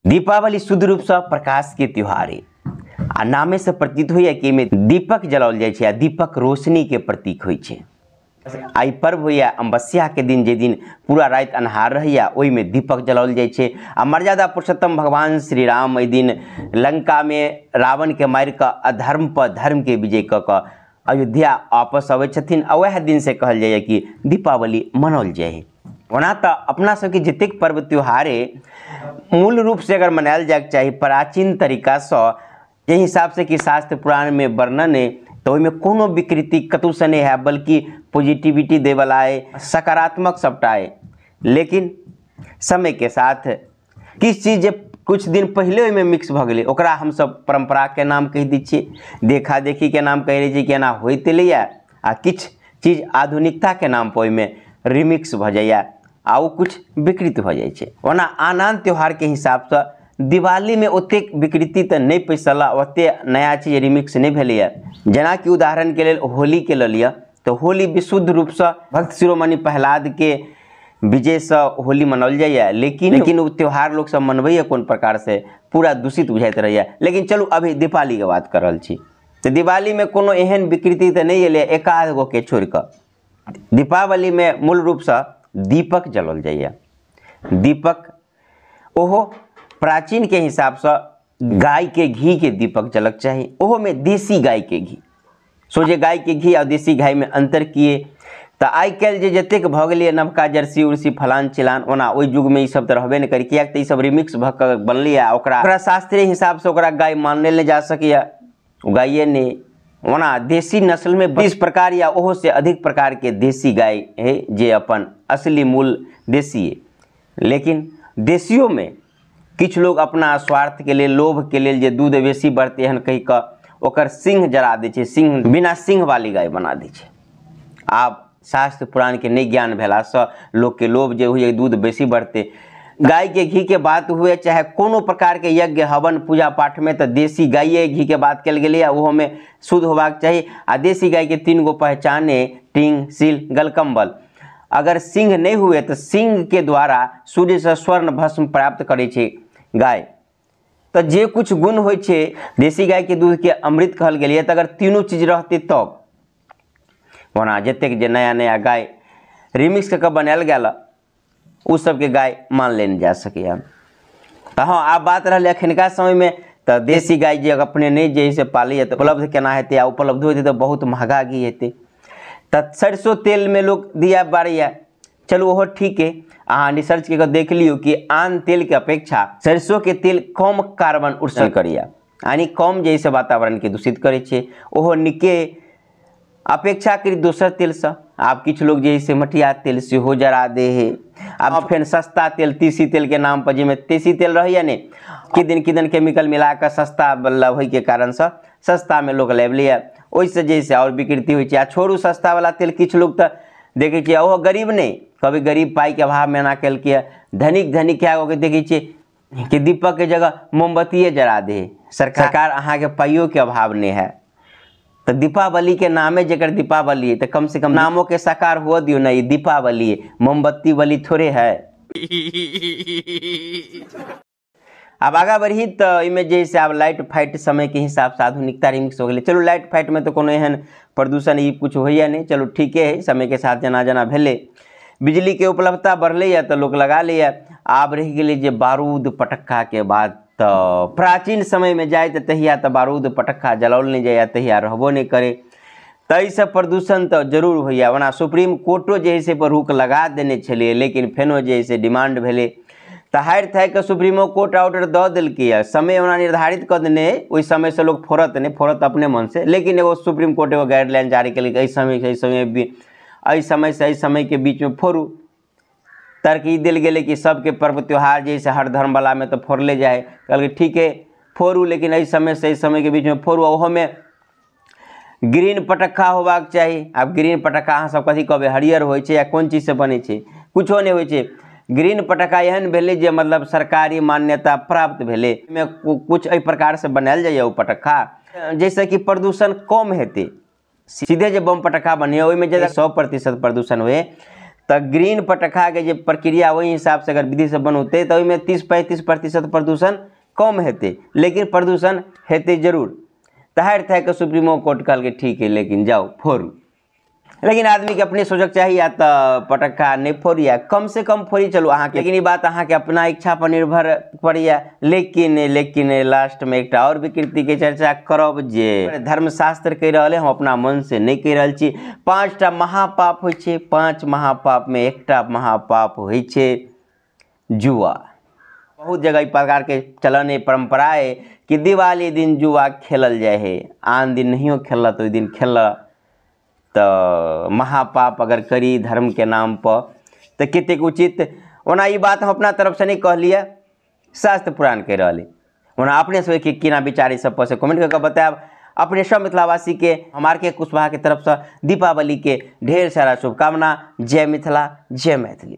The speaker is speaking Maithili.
दीपावली शुद्ध रूपसँ प्रकाशके त्यौहार है आ नामे से प्रतीत होइए कि एहिमे दीपक जलाओल जाइ छै आ दीपक रोशनीके प्रतीक होइ छै। आ ई पर्व होइए अमावस्या के दिन, जे दिन पूरा राति अन्हार रहैए ओहिमे दीपक जलाओल जाइ छै। आ मर्यादा पुरुषोत्तम भगवान श्री राम एहि दिन लंकामे रावणके मारि कऽ अधर्म पर धर्मके विजय कऽ कऽ अयोध्या वापस अबै छथिन आ वएह दिन से कहल जाइए कि दीपावली मनाओल जाइ है। ओना तऽ अपना सबके जतेक पर्व त्योहार है मूल रूप से अगर मनायल जायके चाही प्राचीन तरीकासँ, जाहि हिसाबसँ कि शास्त्र पुराणमे वर्णन है, तऽ ओहिमे कोनो विकृति कतहुसँ नहि है, बल्कि पॉजिटिविटी दैवला है, सकारात्मक सबटा है। लेकिन समयके साथ किछु चीज जे कुछ दिन पहिले ओहिमे मिक्स भऽ गेलै ओकरा हमसब परम्पराके नाम कहि दै छियै, देखा देखीके नाम कहि दै छियै कि एना होइत एलैए, आ किछु चीज आधुनिकताके नाम पर ओहिमे रिमिक्स भऽ जाइए आ ओ किछु विकृत भऽ जाइ छै। ओना आन आन त्यौहारके हिसाबसँ दिवालीमे ओतेक विकृति तऽ नहि पैसल, ओतेक नया चीज रिमिक्स नहि भेलैए। जेनाकि उदाहरणके लेल होलीके लऽ लिअ तऽ होली विशुद्ध रूपसँ भक्त शिरोमणि प्रहलादके विजयसँ होली मनाओल जाइए, लेकिन ओ त्यौहार लोकसब मनबैए कोन प्रकारसँ पूरा दूषित बुझाइत रहैए। लेकिन चलू अभी दीपावलीके बात कऽ रहल छी तऽ दिवालीमे कोनो एहन विकृति तऽ नहि एलै एकाध गोके छोड़िकऽ। दीपावलीमे मूल रूपसँ दीपक जलाओल जाइए। दीपक ओहो प्राचीनके हिसाबसँ गायके घीके दीपक जलक चाही, ओहोमे देसी गायके घी। सोझे गायके घी आ देसी गायमे अन्तर किए तऽ आइ काल्हि जे जतेक भऽ गेलैए नवका जर्सी उर्सी फलान चिलान, ओना ओहि युगमे ईसब तऽ रहबे नहि करै, किएक तऽ ईसब रिमिक्स भऽ कऽ बनलैए आ ओकरा शास्त्रीय हिसाबसँ ओकरा गाय मानले नहि जा सकैए, ओ गाये नहि। ओना देसी नस्लमे 20 प्रकार या ओहोसँ अधिक प्रकारके देसी गाय है जे अपन असली मूल देसी है। लेकिन देसियोमे किछु लोग अपना स्वार्थके लेल, लोभके लेल जे दूध बेसी बढ़तै एहन कहि कऽ ओकर सिंह जरा दै छै, सिंह बिना सिंह वाली गाय बना दै छै। आब शास्त्र पुराणके नहि ज्ञान भेलासँ लोकके लोभ जे होइए दूध बेसी बढ़तै। गायके घीके बात हुए चाहे कोनो प्रकारके यज्ञ हवन पूजा पाठमे तऽ देसी गाये घीके बात कयल गेलैए, ओहोमे शुद्ध होबाक चाही। आ देसी गायके 3 गो पहचान है, टींग, सील, गलकम्बल। अगर सिंह नहि हुए तऽ सिंहके द्वारा सूर्यसँ स्वर्ण भस्म प्राप्त करै छै गाय। तऽ जे कुछ गुण होइ छै देसी गायके दूधके अमृत कहल गेलैए, तऽ अगर तीनू चीज रहतै तब। ओना जतेक जे नया नया गाय रिमिक्स कऽ कऽ बनायल गेल ओ सबके गाय मानले नहि जा सकैए। तऽ हँ, आब बात रहलै एखनका समयमे तऽ देसी गाय जे अपने नहि जे से पालैए तऽ उपलब्ध केना हेतै, आ उपलब्धो हेतै तऽ बहुत महगा घी हेतै। तऽ सरिसो तेलमे लोक दिया बारैए, चलू ओहो ठीक है। अहाँ रिसर्च कऽ देख लियौ कि आन तेलके अपेक्षा सरिसोके तेल कम कार्बन उत्सर्जन करैए, यानी कम जे से वातावरणके दूषित करै छै, ओहो नीके अपेक्षाकृत दोसर तेलसँ। आब किछु लोग जे से मटिया तेल सेहो जरा दे है। आब फेर सस्ता तेल तीसी तेलके नाम पर, जाहिमे तीसी तेल रहैए ने, किदन केमिकल मिला कऽ सस्ता होइके कारणसँ सस्तामे लोक लाबि लैए, ओहिसँ जे से आओर विकृति होइ छै। आ छोड़ू सस्तावला तेल, किछु लोक तऽ देखै छियै ओहो गरीब नहि, कभी गरीब पाइके अभावमे एना केलकै, धनिक धनिक कए गोके देखै छियै कि दीपकके जगह मोमबत्तिए जरा दे। सरकार अहाँके पाइयोके अभाव नहि है तऽ दीपावलीके नामे जकर दीपावली है तऽ कम से कम नामों के साकार हुआ दियौ ना, ई दीपावली है, मोमबत्ती वाली थोड़े है। आब आगाँ बढ़ी तऽ एहिमे जे से आब लाइट फाइट समयके हिसाबसँ आधुनिकता रिमिक्स हो गेलै। चलू लाइट फाइटमे तऽ कोनो एहन प्रदूषण ई कुछ होइए नहि, चलू ठीके है। समयके साथ जेना जेना भेलै बिजलीके उपलब्धता बढ़लैए तऽ लोक लगा लैए। आब रहि गेलै जे बारूद पटक्काके बात, तऽ प्राचीन समयमे जाइ तऽ तहिया तऽ बारूद पटक्का जलाओल नहि जाइए, तहिया रहबो नहि करै, ताहिसँ प्रदूषण तऽ जरूर होइए। ओना सुप्रीम कोर्टो जे है से पर रोक लगा देने छलियै, लेकिन फेनो जे है से डिमांड भेलै तऽ हारि थाकि कऽ सुप्रीमो कोर्ट ऑर्डर दऽ देलकैए। समय ओना निर्धारित कऽ देने, ओहि समयसँ लोक फोड़त नहि, फोड़त अपने मनसँ, लेकिन एगो सुप्रीम कोर्ट एगो गाइडलाइन जारी केलकै एहि समयसँ एहि समय एहि समयसँ एहि समयके बीचमे फोड़ू। तर्क ई देल गेलै कि सबके पर्व त्यौहार जे से हर धर्मवलामे तऽ फोड़ले जाइ, कहलकै ठीक है फोड़ू, लेकिन एहि समयसँ एहि समयके बीचमे फोड़ू। ओहोमे ग्रीन पटक्का होबाक चाही। आब ग्रीन पटक्का अहाँ सब कथी कहबै, हरियर होइ छै या कोन चीजसँ बनै छै, कुछो नहि होइ छै। ग्रीन पटक्का एहन भेलै जे मतलब सरकारी मान्यता प्राप्त भेलै, ओहिमे कुछ एहि प्रकारसँ बनायल जाइए ओ पटक्का जाहिसँ कि प्रदूषण कम हेतै। सीधे जे बम पटक्का बनैए ओहिमे जे 100% प्रदूषण हुए तऽ ग्रीन पटक्खाके जे प्रक्रिया ओहि हिसाबसँ अगर विधिसँ बनौतै तऽ ओहिमे 30-35% प्रदूषण कम हेतै, लेकिन प्रदूषण हेतै जरूर। तऽ हारि थाकि कऽ सुप्रीमो कोर्ट कहलकै ठीक है, लेकिन जाउ फोड़ू। लेकिन आदमीके अपने सोचक चाही, या तऽ पटक्खा नहि फोड़ी या कम से कम फोड़ी चलू अहाँके, लेकिन ई बात अहाँके अपना इच्छा पर निर्भर पड़ैया। लेकिन लेकिन लास्टमे एकटा आओर विकृतिके चर्चा करब जे धर्मशास्त्र कहि रहल है, हम अपना मन से नहि कहि रहल छी। 5टा महापाप होइ छै, 5 महापापमे एकटा महापाप होइ छै जुआ। बहुत जगह ई प्रकार के चलन है, परंपरा है कि दिवाली दिन जुआ खेलल जाइ है, आन दिन नहियो खेलल तऽ ओहि दिन खेलल। तऽ महापाप अगर करी धर्म के नाम पर तऽ कतेक उचित। ओना ई बात हम अपना तरफसँ नहि कहलियै, शास्त्र पुराण कहि रहल है। ओना अपने सबके केना विचार सब पर से कमेंट कऽ बतायब। अपने सब मिथिलावासी के हम आर के कुशवाहा के तरफसँ दीपावली के ढेर सारा शुभकामना। जय मिथिला, जय मैथिली।